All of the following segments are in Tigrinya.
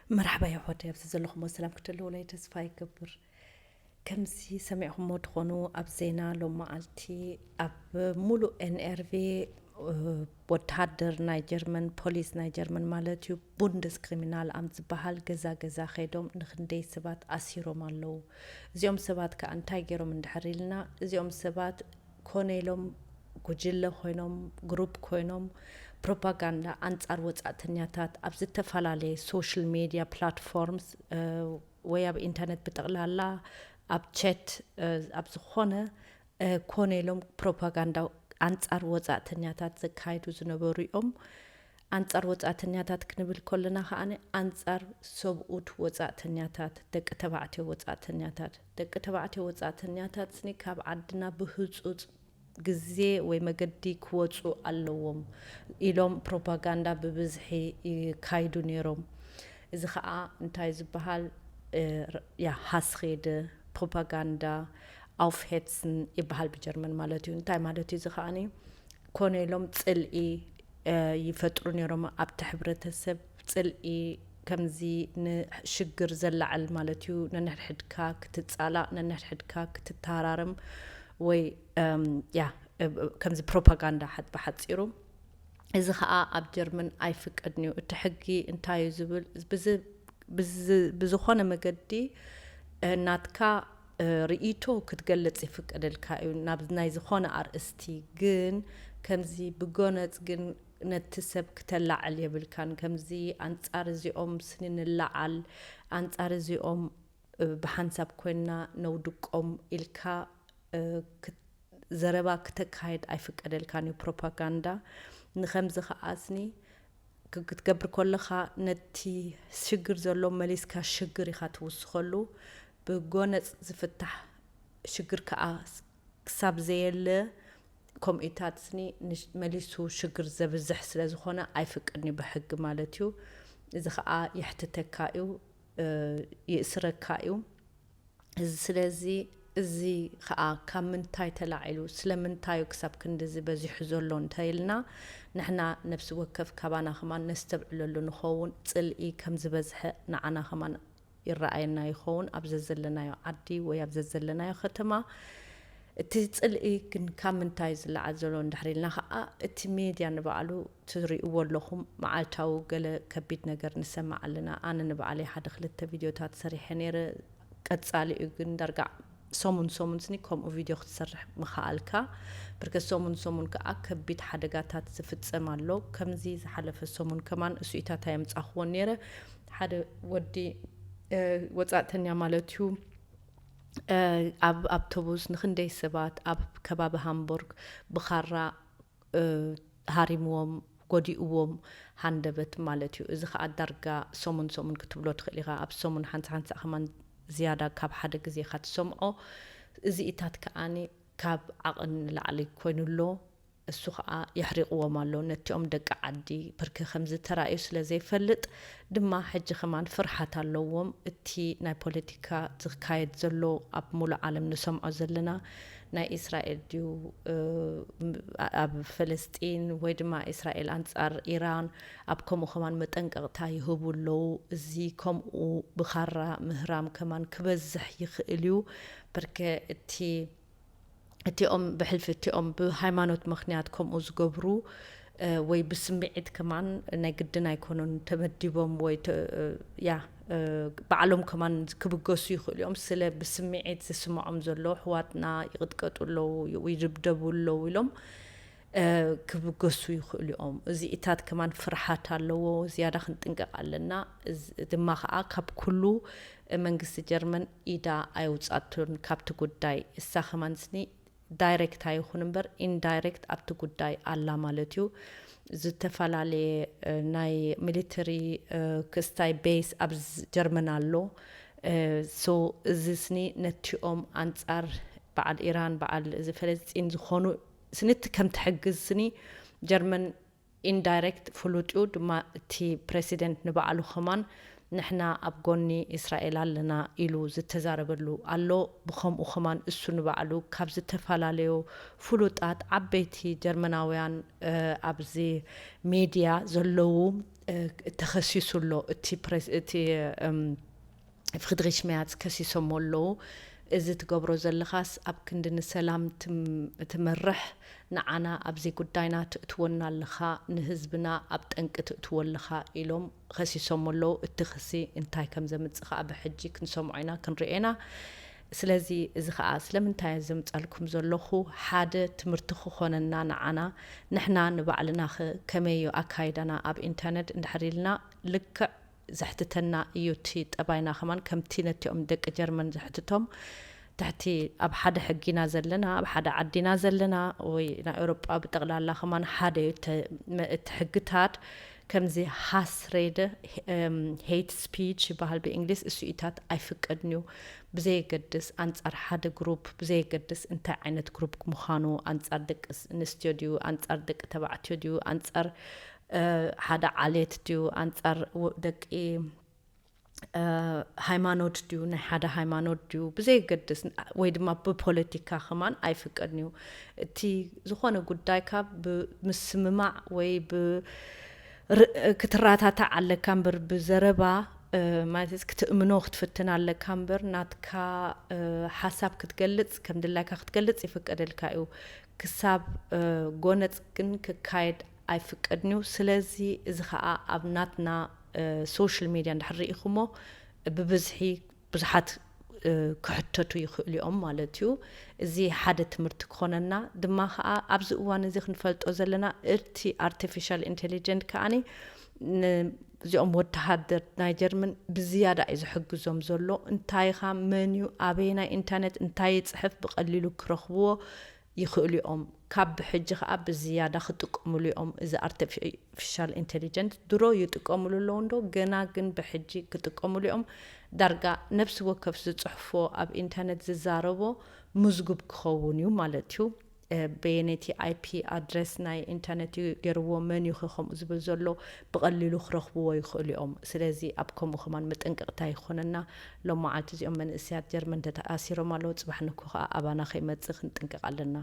መርሓባ የሕዋተይ፣ ኣብዚ ዘለኹሞ ሰላም ክትህልውለይ ተስፋ ይገብር። ከምዚ ሰሚዕኹሞ ትኾኑ፣ ኣብ ዜና ሎም መዓልቲ ኣብ ሙሉእ ኤን ኤር ቪ ወተሃደር ናይ ጀርመን፣ ፖሊስ ናይ ጀርመን ማለት እዩ፣ ቡንደስ ክሪሚናል ኣም ዝበሃል ገዛ ገዛ ከይዶም ንክንደይ ሰባት ኣሲሮም ኣለዉ። እዚኦም ሰባት ከኣ እንታይ ገይሮም እንድሕር ኢልና፣ እዚኦም ሰባት ኮነ ኢሎም ጉጅለ ኮይኖም፣ ግሩፕ ኮይኖም ፕሮፓጋንዳ ኣንጻር ወጻእተኛታት ኣብ ዝተፈላለየ ሶሻል ሜድያ ፕላትፎርምስ ወይ ኣብ ኢንተርነት ብጠቕላላ ኣብ ቸት ኣብ ዝኾነ ኮነ ኢሎም ፕሮፓጋንዳ ኣንጻር ወጻእተኛታት ዘካይዱ ዝነበሩ እዮም። ኣንጻር ወጻእተኛታት ክንብል ከለና ከኣ ኣንጻር ሰብኡት ወጻእተኛታት፣ ደቂ ተባዕትዮ ወጻእተኛታት፣ ደቂ ተባዕትዮ ወጻእተኛታት ስኒ ካብ ዓድና ብህጹጽ ግዜ ወይ መገዲ ክወጹ ኣለዎም ኢሎም ፕሮፓጋንዳ ብብዝሒ ይካይዱ ነይሮም። እዚ ኸኣ እንታይ ዝበሃል፣ ያ፣ ሃስሬደ፣ ፕሮፓጋንዳ፣ ኣውፍሄትስን ይበሃል ብጀርመን ማለት እዩ። እንታይ ማለት እዩ? እዚ ኸኣኒ ኮነ ኢሎም ጽልኢ ይፈጥሩ ነይሮም ኣብቲ ሕብረተሰብ። ጽልኢ ከምዚ ንሽግር ዘላዕል ማለት እዩ። ነንሕድሕድካ ክትጻላእ፣ ነንሕድሕድካ ክትተሃራርም ወይ ያ፣ ከምዚ ፕሮፓጋንዳ ሓ- ብሓጺሩ። እዚ ኸኣ ኣብ ጀርመን ኣይፍቀድን እዩ። እቲ ሕጊ እንታይ እዩ ዝብል? ብዚ- ብዚ- ብዝኾነ መገዲ ናትካ ርእይቶ ክትገልጽ ይፍቀደልካ እዩ ናብ ናይ ዝኾነ ኣርእስቲ። ግን ከምዚ ብጎነጽ ግን ነቲ ሰብ ክተላዕል የብልካን። ከምዚ ኣንጻር እዚኦም ስኒ ንላዓል፣ ኣንጻር እዚኦም ብሓንሳብ ኮይንና ነውድቆም ኢልካ ዘረባ ክተካይድ ኣይፍቀደልካን እዩ ፕሮፓጋንዳ። ንኸምዚ ከኣ ስኒ ክትገብር ከለኻ ነቲ ሽግር ዘሎ መሊስካ ሽግር ኢኻ ትውስኸሉ። ብጎነጽ ዝፍታሕ ሽግር ከኣ ክሳብ ዘየለ ከምኡታት ስኒ መሊሱ ሽግር ዘብዝሕ ስለ ዝኾነ ኣይፍቀድን እዩ ብሕጊ ማለት እዩ። እዚ ከኣ የሕትተካ እዩ፣ ይእስረካ እዩ። ስለዚ እዚ ከኣ ካብ ምንታይ ተላዒሉ ስለምንታይ እዩ ክሳብ ክንድዚ በዚሑ ዘሎ እንተኢልና ንሕና ነፍሲ ወከፍ ካባና ከማን ነስተብዕለሉ ንኸውን። ጽልኢ ከም ዝበዝሐ ንዓና ከማን ይረኣየና ይኸውን ኣብ ዘዘለናዮ ዓዲ ወይ ኣብ ዘዘለናዮ ከተማ። እቲ ጽልኢ ግን ካብ ምንታይ እዩ ዝለዓል ዘሎ እንድሕር ኢልና ከኣ እቲ ሜድያ ንባዕሉ ትሪእዎ ኣለኹም። መዓልታዊ ገለ ከቢድ ነገር ንሰማዕ ኣለና። ኣነ ንባዕለይ ሓደ ክልተ ቪድዮታት ሰሪሐ ነይረ። ቀጻሊ እዩ ግን ዳርጋ ሰሙን ሰሙን ስኒ ከምኡ ቪድዮ ክትሰርሕ ምኸኣልካ። ብርከ ሰሙን ሰሙን ከኣ ከቢድ ሓደጋታት ዝፍጸም ኣሎ። ከምዚ ዝሓለፈ ሰሙን ከማን እሱኢታት ኣየምጻኽዎን ነይረ። ሓደ ወዲ ወጻእተኛ ማለት እዩ ኣብ ኣብቶቡስ ንክንደይ ሰባት ኣብ ከባቢ ሃምቡርግ ብኻራ ሃሪምዎም፣ ጎዲእዎም፣ ሃንደበት ማለት እዩ። እዚ ከኣ ዳርጋ ሰሙን ሰሙን ክትብሎ ትኽእል ኢኻ። ኣብ ሰሙን ሓንቲ ሓንቲ ከማን ዝያዳ ካብ ሓደ ግዜ ኢኻ ትሰምዖ። እዚኢታት ከኣኒ ካብ ዓቕን ንላዕሊ ኮይኑ ኣሎ። እሱ ከኣ የሕሪቕዎም ኣሎ ነቲኦም ደቂ ዓዲ። ብርኪ ከምዚ ተራእዩ ስለ ዘይፈልጥ ድማ ሕጂ ከማን ፍርሓት ኣለዎም። እቲ ናይ ፖለቲካ ዝካየድ ዘሎ ኣብ ሙሉእ ዓለም ንሰምዖ ዘለና ናይ እስራኤል ድዩ፣ ኣብ ፈለስጢን ወይ ድማ እስራኤል ኣንጻር ኢራን፣ ኣብ ከምኡ ከማን መጠንቀቕታ ይህቡ ኣለዉ። እዚ ከምኡ ብኻራ ምህራም ከማን ክበዝሕ ይኽእል እዩ። ብርኪ እቲ እቲኦም ብሕልፊ እቲኦም ብሃይማኖት ምኽንያት ከምኡ ዝገብሩ ወይ ብስምዒት ከማን ናይ ግድን ኣይኮኑን ተመዲቦም ወይ ያ ባዕሎም ከማን ክብገሱ ይኽእሉ እዮም። ስለ ብስምዒት ዝስምዖም ዘሎ ኣሕዋትና ይቕጥቀጡ ኣለዉ፣ ይድብደቡ ኣለዉ ኢሎም ክብገሱ ይኽእሉ እዮም። እዚኢታት ከማን ፍርሓት ኣለዎ፣ ዝያዳ ክንጥንቀቕ ኣለና። ድማ ከዓ ካብ ኩሉ መንግስቲ ጀርመን ኢዳ ኣይውፃቱን ካብቲ ጉዳይ። እሳ ከማን ስኒ ዳይሬክት ኣይኹን እምበር ኢንዳይሬክት ኣብቲ ጉዳይ ኣላ ማለት እዩ። ዝተፈላለየ ናይ ሚሊተሪ ክስታይ ቤስ ኣብ ጀርመን ኣሎ። ሶ እዚ ስኒ ነቲኦም ኣንፃር በዓል ኢራን በዓል እዚ ፈለስጢን ዝኾኑ ስንቲ ከም ትሕግዝ ስኒ ጀርመን ኢንዳይሬክት ፍሉጥ እዩ ድማ። እቲ ፕረሲደንት ንባዕሉ ከማን ንሕና ኣብ ጎኒ እስራኤል ኣለና ኢሉ ዝተዛረበሉ ኣሎ። ብኸምኡ ከማን እሱ ንባዕሉ ካብ ዝተፈላለዩ ፍሉጣት ዓበይቲ ጀርመናውያን ኣብዚ ሜድያ ዘለዉ ተኸሲሱ ኣሎ። እቲ ፍሪድሪሽ ሜያርዝ ከሲሶሞ ኣለዉ። እዚ ትገብሮ ዘለኻስ ኣብ ክንዲ ንሰላም ትምርሕ፣ ንዓና ኣብዚ ጉዳይና ትእትወና ኣለኻ፣ ንህዝብና ኣብ ጠንቂ ትእትዎ ኣለኻ ኢሎም ከሲሶሞ ኣለዉ። እቲ ክሲ እንታይ ከም ዘምጽእ ከኣ ብሕጂ ክንሰምዖ ኢና፣ ክንሪኦ ኢና። ስለዚ እዚ ከኣ ስለምንታይ ዘምጻልኩም ዘለኹ ሓደ ትምህርቲ ክኾነና ንዓና፣ ንሕና ንባዕልናኸ ከመይ እዩ ኣካይዳና ኣብ ኢንተርነት እንድሕር ኢልና ልክዕ ዘሕትተና እዩ እቲ ጠባይና ከማን ከምቲ ነቲኦም ደቂ ጀርመን ዘሕትቶም ትሕቲ ኣብ ሓደ ሕጊና ዘለና ኣብ ሓደ ዓዲና ዘለና ወይ ናይ ኤውሮጳ ብጠቕላላ ከማን ሓደ እዩ እቲ ሕግታት ከምዚ ሃስሬደ ሄት ስፒች ይበሃል ብእንግሊዝ እሱኢታት ኣይፍቀድን እዩ ብዘየገድስ ኣንጻር ሓደ ግሩፕ ብዘየገድስ እንታይ ዓይነት ግሩፕ ምዃኑ ኣንጻር ደቂ ኣንስትዮ ድዩ ኣንጻር ደቂ ተባዕትዮ ድዩ ኣንጻር ሓደ ዓሌት ድዩ ኣንጻር ደቂ ሃይማኖት ድዩ ናይ ሓደ ሃይማኖት ድዩ ብዘየገድስ ወይ ድማ ብፖለቲካ ከማን ኣይፍቀድን እዩ እቲ ዝኾነ ጉዳይካ ብምስምማዕ ወይ ክትራታታዕ ኣለካ እምበር ብዘረባ ማለት ክትእምኖ ክትፍትን ኣለካ እምበር ናትካ ሓሳብ ክትገልፅ ከም ድላይካ ክትገልፅ ይፍቀደልካ እዩ ክሳብ ጎነፅ ግን ክካየድ ኣይፍቀድን እዩ ስለዚ እዚ ከዓ ኣብ ናትና social media እንድሕር ርኢኹሞ ብብዝሒ ብዙሓት ክሕተቱ ይኽእሉ እዮም ማለት እዩ። እዚ ሓደ ትምህርቲ ክኾነና ድማ ከዓ ኣብዚ እዋን እዚ ክንፈልጦ ዘለና እቲ artificial intelligent ከዓኒ እዚኦም ወተሃደር ናይ ጀርመን ብዝያዳ እዩ ዝሕግዞም ዘሎ እንታይ ኢኻ መን እዩ ኣበየናይ ኢንተርነት እንታይ ይፅሕፍ ብቐሊሉ ክረኽብዎ ይኽእሉ እዮም ካብ ብሕጂ ከዓ ብዝያዳ ክጥቀምሉ እዮም እዚ artificial intelligent ድሮ ይጥቀምሉ ኣለዉ እንዶ ገና ግን ብሕጂ ክጥቀምሉ እዮም ዳርጋ ነብሲ ወከፍ ዝፅሕፎ ኣብ ኢንተርነት ዝዛረቦ ምዝጉብ ክኸውን እዩ ማለት እዩ በየነቲ IP ኣድረስ ናይ ኢንተርነት እዩ ገይርዎ መን እዩ ከምኡ ዝብል ዘሎ ብቐሊሉ ክረኽብዎ ይኽእሉ እዮም ስለዚ ኣብ ከምኡ ከማን መጠንቀቕታ ይኾነና ሎም መዓልቲ እዚኦም መንእስያት ጀርመን ተተኣሲሮም ኣለዉ ፅባሕ ንኩ ከዓ ኣባና ከይመፅእ ክንጥንቀቕ ኣለና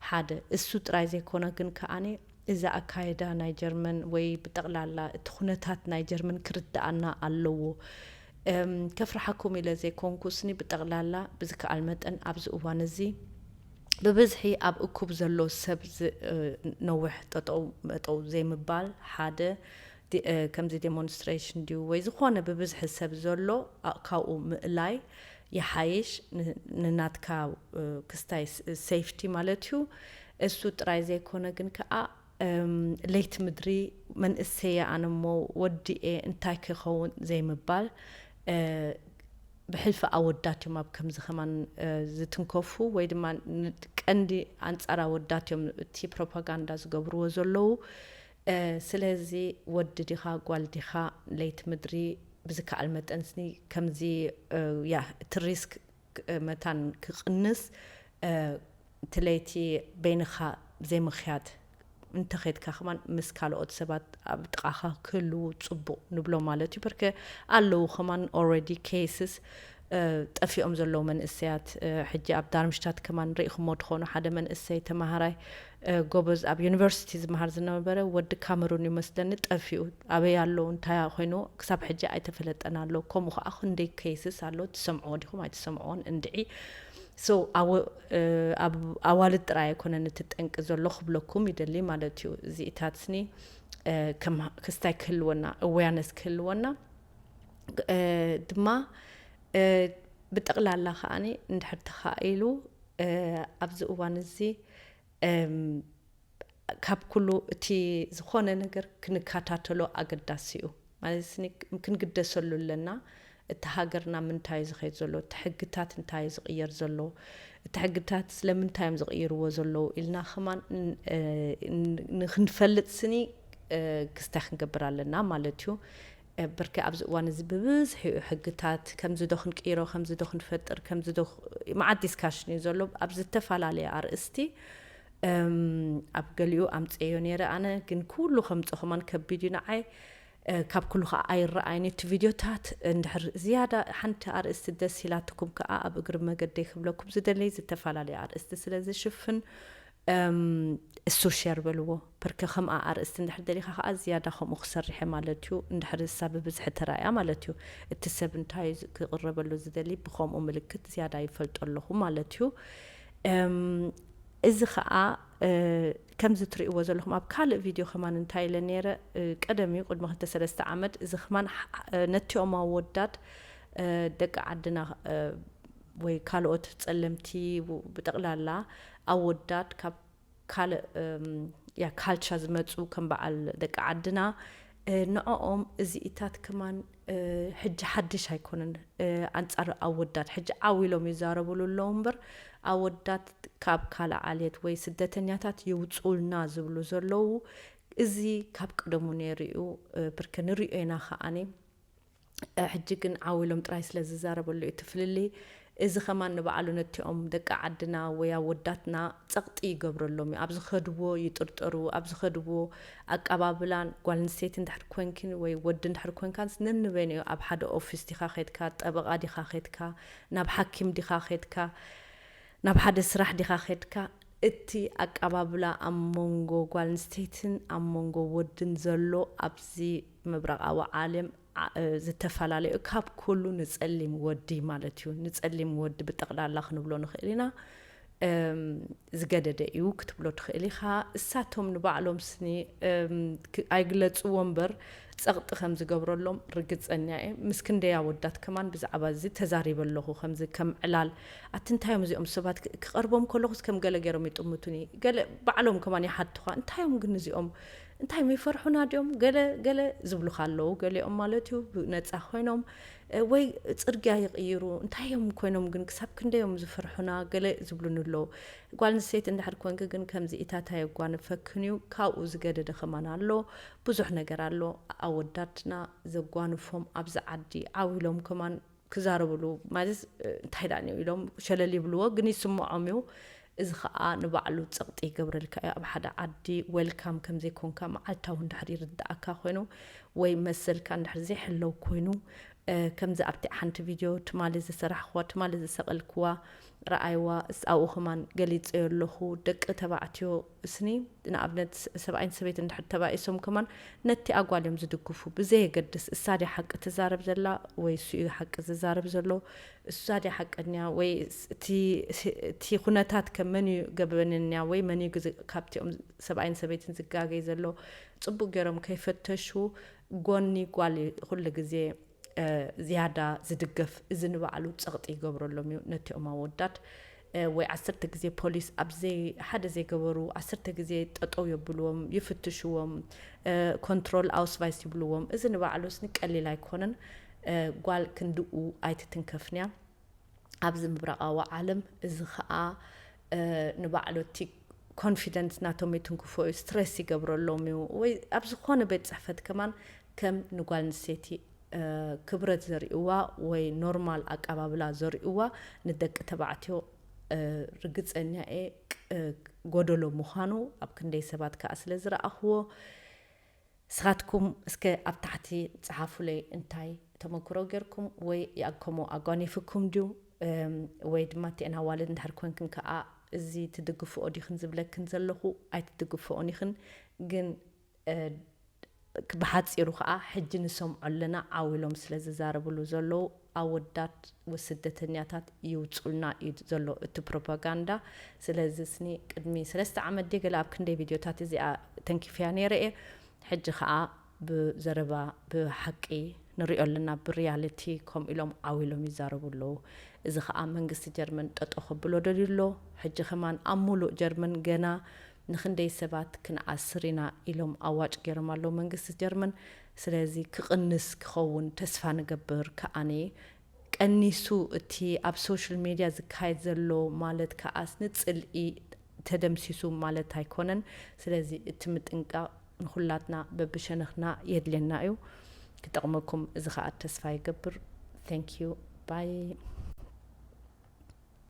ሓደ እሱ ጥራይ ዘይኮነ ግን ከዓኒ እዚ ኣካይዳ ናይ ጀርመን ወይ ብጠቕላላ እቲ ኩነታት ናይ ጀርመን ክርድኣና ኣለዎ ከፍርሓኩም ኢለ ዘይኮንኩ ስኒ ብጠቕላላ ብዝከኣል መጠን ኣብዚ እዋን እዚ ብብዝሒ ኣብ እኩብ ዘሎ ሰብ ነዊሕ ጠጠው መጠው ዘይምባል ሓደ ከምዚ demonstration ድዩ ወይ ዝኾነ ብብዝሒ ሰብ ዘሎ ካብኡ ምእላይ ይሓይሽ ንናትካ ክስታይ safety ማለት እዩ እሱ ጥራይ ዘይኮነ ግን ከዓ ለይቲ ምድሪ መንእሰየ ኣነሞ ወዲኤ እንታይ ክኸውን ዘይምባል ብሕልፊ ኣወዳት እዮም ኣብ ከምዚ ከማን ዝትንከፉ ወይ ድማ ቀንዲ ኣንጻር ኣወዳት እዮም እቲ ፕሮፓጋንዳ ዝገብርዎ ዘለዉ ስለዚ ወዲ ዲኻ ጓል ዲኻ ለይቲ ምድሪ ብዝከኣል መጠን ስኒ ከምዚ ያ እቲ ሪስክ መታን ክቕንስ እቲ ለይቲ በይንኻ ዘይምኽያድ እንተኸድካ ከማን ምስ ካልኦት ሰባት ኣብ ጥቓኻ ክህልዉ ፅቡቕ ንብሎ ማለት እዩ በርከ ኣለዉ ከማን already cases ጠፊኦም ዘለዉ መንእሰያት ሕጂ ኣብ ዳርምሽታት ከማን ርኢኹሞ ትኾኑ ሓደ መንእሰይ ተማሃራይ ጎበዝ ኣብ ዩኒቨርሲቲ ዝመሃር ዝነበረ ወዲ ካመሩን እዩ መስለኒ ጠፊኡ ኣበይ ኣለዉ እንታይ ኮይኑ ክሳብ ሕጂ ኣይተፈለጠን ኣሎ ከምኡ ከዓ ክንደይ cases ኣሎ ትሰምዕዎ ዲኹም ኣይትሰምዕዎን እንድዒ so ኣብ ኣዋልድ ጥራይ ኣይኮነን እቲ ጠንቂ ዘሎ ክብለኩም ይደሊ ማለት እዩ እዚኢታት ስኒ ክስታይ ክህልወና awareness ክህልወና ድማ ብጠቕላላ ከዓኒ እንድሕር ተኻኢሉ ኣብዚ እዋን እዚ ካብ ኩሉ እቲ ዝኾነ ነገር ክንከታተሎ ኣገዳሲ እዩ ማለት ክንግደሰሉ ኣለና እቲ ሃገርና ምንታይ እዩ ዝኸይድ ዘሎ እቲ ሕግታት እንታይ እዩ ዝቕየር ዘሎ እቲ ሕግታት ስለምንታይ እዮም ዝቕይርዎ ዘለዉ ኢልና ከማን ንክንፈልጥ ስኒ ክስታይ ክንገብር ኣለና ማለት እዩ ብርኪ ኣብዚ እዋን እዚ ብብዝሒ እዩ ሕግታት ከምዚ ዶ ክንቅይሮ ከምዚ ዶ ክንፈጥር ከምዚ ዶ መዓት ዲስካሽን እዩ ዘሎ ኣብ ዝተፈላለየ ኣርእስቲ ኣብ ገሊኡ ኣምፀዮ ነይረ ኣነ ግን ኩሉ ከምፀ ከማን ከቢድ እዩ ንዓይ ካብ ኩሉ ከዓ ኣይረኣይን እቲ ቪድዮታት እንድሕር ዝያዳ ሓንቲ ኣርእስቲ ደስ ኢላትኩም ከዓ ኣብ እግሪ መገደይ ክብለኩም ዝደለይ ዝተፈላለየ ኣርእስቲ ስለ ዝሽፍን እም፣ እሱ ሸር በልዎ። ፐርከ ከምኣ ኣርእስቲ እንድሕር ደሊኻ ከኣ ዝያዳ ከምኡ ክሰርሐ ማለት እዩ። እንድሕር እሳ ብብዝሒ ተራእያ ማለት እዩ። እቲ ሰብ እንታይ ዝ-፣ ክቕረበሉ ዝደሊ ብኸምኡ ምልክት ዝያዳ ይፈልጦ ኣለኹ ማለት እዩ። እም፣ እዚ ኸኣ፣ እ፣ ከምዚ ትርእይዎ ዘለኹም ኣብ ካልእ ቪድዮ ከማን እንታይ ኢለ ነይረ፣ እ፣ ቀደም እዩ፣ ቅድሚ ክልተ ሰለስተ ዓመት፣ እዚ ከማን ሓ-፣ እ፣ ነቲኦም ኣወዳት፣ እ፣ ደቂ ዓድና፣ እ፣ ወይ ካልኦት ጸለምቲ ው-፣ ብጠቕላላ ኣወዳት ካብ ካልእ፣ እም፣ ያ ካልቻ ዝመጹ ከም በዓል ደቂ ዓድና፣ እ፣ ንዕኦም እዚኢታት ከማን፣ እ፣ ሕጂ ሓድሽ ኣይኮነን። እ፣ ኣንጻር ኣወዳት ሕጂ ዓው ኢሎም ይዛረብሉ ኣለዉ እምበር፣ ኣወዳት ካብ ካልእ ዓሌት ወይ ስደተኛታት ይውጹልና ዝብሉ ዘለዉ፣ እዚ ካብ ቀደሙ ነይሩ እዩ። እ፣ ብርክ ንርእዮ ኢና ከኣኒ። እ፣ ሕጂ ግን ዓው ኢሎም ጥራይ ስለ ዝዛረበሉ እዩ እቲ ፍልልይ። እዚ ከማን ንባዕሉ ነቲኦም ደቂ ዓድና ወይ ኣወዳትና ጸቕጢ ይገብረሎም እዩ። ኣብ ዝኸድዎ ይጥርጠሩ፣ ኣብ ዝኸድዎ ኣቀባብላን፣ ጓል ኣንስተይቲ እንድሕር ኮንኪን ወይ ወዲ እንድሕር ኮንካንስ ነንበይኑ እዩ። ኣብ ሓደ ኦፊስ ዲኻ ኸድካ፣ ጠበቓ ዲኻ ኸድካ፣ ናብ ሓኪም ዲኻ ኸድካ፣ ናብ ሓደ ስራሕ ዲኻ ኸድካ፣ እቲ ኣቀባብላ ኣብ መንጎ ጓል ኣንስተይትን ኣብ መንጎ ወድን ዘሎ ኣብዚ ምብራቓዊ ዓለም ዓ-፣ እ፣ ዝተፈላለዩ ካብ ኩሉ ንጸሊም ወዲ ማለት እዩ። ንጸሊም ወዲ ብጠቕላላ ክንብሎ ንኽእል ኢና። እም፣ ዝገደደ እዩ ክትብሎ ትኽእል ኢኻ። እሳቶም ንባዕሎም ስኒ፣ እም፣ ክ-፣ ኣይግለጽዎ እምበር ጸቕጢ ከም ዝገብረሎም ርግጸኛ እየ። ምስ ክንደይ ኣወዳት ከማን ብዛዕባ እዚ ተዛሪበ ኣለኹ። ከምዚ ከም ዕላል፣ ኣቲ እንታይ እዮም እዚኦም ሰባት ክ-፣ ክቐርቦም ከለኹስ ከም ገለ ገይሮም ይጥምቱኒ። ገለ ባዕሎም ከማን ይሓትኻ፣ እንታይ እዮም ግን እዚኦም? እንታይ እዮም ይፈርሑና ድዮም? ገለ ገለ ዝብሉኻ ኣለዉ። ገሊኦም ማለት እዩ ብነጻ ኮይኖም፣ እ፣ ወይ ጽርግያ ይቕይሩ። እንታይ እዮም ኮይኖም ግን ክሳብ ክንደይ እዮም ዝፈርሑና? ገለ ዝብሉኒ ኣለዉ። ጓል ኣንስተይቲ እንድሕር ኮንኪ ግን ከምዚ ኢታት ኣየጓንፈክን እዩ። ካብኡ ዝገደደ ከማን ኣሎ። ብዙሕ ነገር ኣሎ። ኣወዳትና ዘጓንፎም ኣብዚ ዓዲ ዓው ኢሎም ከማን ክዛረብሉ ማለት፣ እ፣ እንታይ ደኣ እዩ ኢሎም ሸለል ይብልዎ፣ ግን ይስምዖም እዩ። እዚ ኸኣ ንባዕሉ ጸቕጢ ይገብረልካ እዩ። ኣብ ሓደ ዓዲ ዌልካም ከም ዘይኮንካ መዓልታዊ እንድሕር ይርድኣካ ኮይኑ ወይ መሰልካ እንድሕር ዘይሕለው ኮይኑ፣ እ፣ ከምዚ ኣብቲ ሓንቲ ቪድዮ ትማሊ ዝሰራሕኽዋ፣ ትማሊ ዝሰቐልክዋ ረኣይዋ፣ እስ-፣ ኣብኡ ከማን ገሊጸዮ ኣለኹ። ደቂ ተባዕትዮ እስኒ፣ ንኣብነት፣ ስ-፣ ሰብኣይን ሰበይትን እንድሕር ተባኢሶም ከማን ነቲ ኣጓል እዮም ዝድግፉ። ብዘየገድስ፣ እሳ ድያ ሓቂ ትዛረብ ዘላ ወይ እሱ እዩ ሓቂ ዝዛረብ ዘሎ? እሳ ድያ ሓቀኛ ወይ ስ-፣ እቲ፣ እቲ ኩነታት ከ መን እዩ ገበነኛ ወይ መን እዩ ግዝ-፣ ካብቲኦም ሰብኣይን ሰበይትን ዝጋገይ ዘሎ? ጽቡቕ ገይሮም ከይፈተሹ ጎኒ ጓል እዩ ኩሉ ግዜ፣ እ፣ ዝያዳ ዝድገፍ። እዚ ንባዕሉ ጸቕጢ ይገብረሎም እዩ ነቲኦም ኣወዳት። እ፣ ወይ ዓሰርተ ግዜ ፖሊስ ኣብ ዘይ-፣ ሓደ ዘይገበሩ ዓሰርተ ግዜ ጠጠው የብልዎም፣ ይፍትሽዎም፣ እ፣ ኮንትሮል ኣውስቫይስ ይብልዎም። እዚ ንባዕሉ ስኒ ቀሊል ኣይኮነን። እ፣ ጓል ክንድኡ ኣይትትንከፍንያ። ኣብዚ ምብራቓዊ ዓለም እዚ ኸኣ፣ እ፣ ንባዕሉ እቲ ኮንፊደንስ ናቶም ይትንክፎ እዩ፣ ስትረስ ይገብረሎም እዩ። ወይ ኣብ ዝኾነ ቤት ጽሕፈት ከማን ከም ንጓል ኣንስተይቲ፣ እ፣ ክብረት ዘርእይዋ ወይ ኖርማል ኣቀባብላ ዘርእይዋ ንደቂ ተባዕትዮ፣ እ፣ ርግጸኛ እየ ቅ-፣ ጎደሎ ምዃኑ ኣብ ክንደይ ሰባት ከኣ ስለ ዝረኣኽዎ፣ ንስኻትኩም እስከ ኣብ ታሕቲ ጸሓፉለይ፣ እንታይ ተመክሮ ጌርኩም ወይ ከምኡ ኣጓኒፍኩም ድዩ? እም፣ ወይ ድማ እተን ኣዋልድ እንድሕር ኮንክን ከኣ፣ እዚ ትድግፍኦ ዲኽን ዝብለክን ዘለኹ ኣይትድግፍኦን ኢኽን፣ ግን፣ እ፣ ብሓጺሩ ከኣ ሕጂ ንሰምዖ ኣለና፣ ዓው ኢሎም ስለ ዝዛረብሉ ዘለዉ ኣወዳት ወ-፣ ስደተኛታት ይውጹልና እዩ ዘሎ እቲ ፕሮፓጋንዳ። ስለዚ ስኒ ቅድሚ ሰለስተ ዓመት ድየ ገለ ኣብ ክንደይ ቪድዮታት እዚኣ ተንኪፈያ ነይረ እየ። ሕጂ ከኣ ብዘረባ ብሓቂ ንሪኦ ኣለና፣ ብሪያሊቲ ከምኡ ኢሎም ዓው ኢሎም ይዛረቡ ኣለዉ። እዚ ከኣ መንግስቲ ጀርመን ጠጠው ከብሎ ደልዩ ኣሎ። ሕጂ ከማን ኣብ ሙሉእ ጀርመን ገና ንኽንደይ ሰባት ክንኣስር ኢና ኢሎም ኣዋጭ ገይሮም ኣለዉ መንግስቲ ጀርመን። ስለዚ ክቕንስ ክኸውን ተስፋ ንገብር። ከኣኒ ቀኒሱ እቲ ኣብ ሶሻል ሜድያ ዝካየድ ዘሎ ማለት ከኣስ ንጽልኢ ተደምሲሱ ማለት ኣይኮነን። ስለዚ እቲ ምጥንቃቕ ንኹላትና በብሸነኽና የድልየና እዩ። ክጠቕመኩም እዚ ከኣ ተስፋ ይገብር። Thank you። ባይ።